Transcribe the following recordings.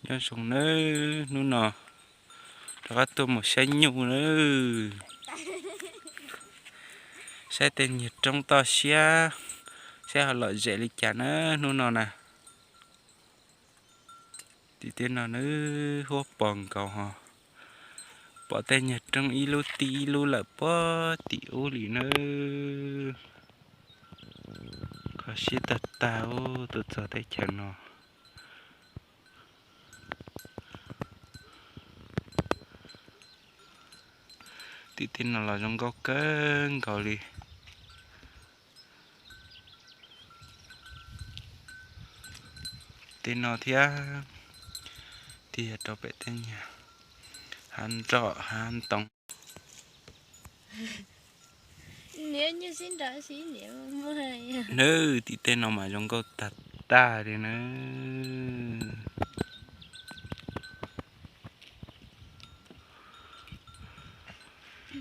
Nyob zoo nawb, hnub no rov qab tuaj mus saib nyuj nawb. Saib tej niag roob toj siab, saib ho lom zem li cas na hnub no na. Tim tej no nawb, huab pos nkaus ho pom tej niag roob ib lub tib ib lub lawm puag tim ub li nawb. Kho siab tag tag tuaj txog teb chaws no. Tim tej no los zoo nkauj kawg nkaus li. Tej no thiab, tig rau pem tej niag hav nroj hav ntoo. Nawb, tim tej no mas zoo nkauj tag tag li nawb.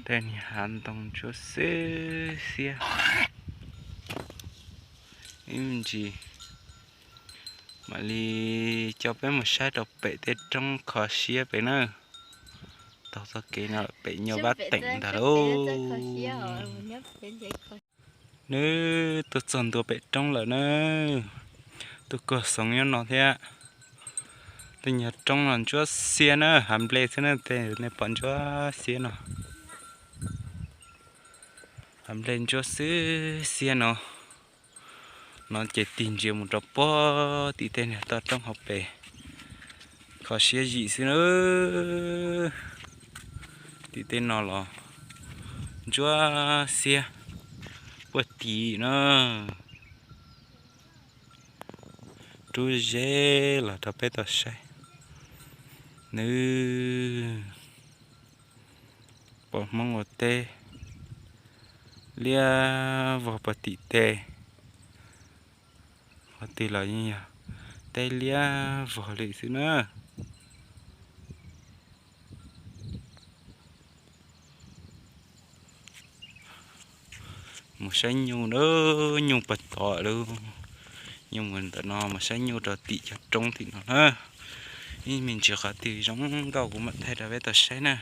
Tej niag hav ntoo ntsuab xwb xiab. Ib me ntsis mam li coj peb mus saib rau pem tej roob kho siab pem na. Taug txoj kev no pem nyuag vab teem ntag lauj. Nawb, tuaj txog ntua pem roob lawm na. Tus koj xoov nyob no thiab. Tej niag roob no ntsuab xiab na, hav nplej xwb na, tej nej pom ntsuab xiab no. Hav nplej ntsuab xwb xiab no. No ces tig ntsia mus rau puag tim tej niag toj roob hauv pes, kho siab zim xwb na. Tim tej no los ntsuab xiab puag tim na. Rub zeb los rau peb tau saib. Nws pom Hmoob ua teb liab vog puag tim tej. Qhov twg los yeej yog teb liab vog li xwb na. Mus saib nyuj na, nyuj puag tod lawm. Nyuj mus ntawm no, mus saib nyuj rau tim cov roob tim no na. Ib me ntsis qhov twg zoo nkauj kuv mam thaij rau peb tau saib na.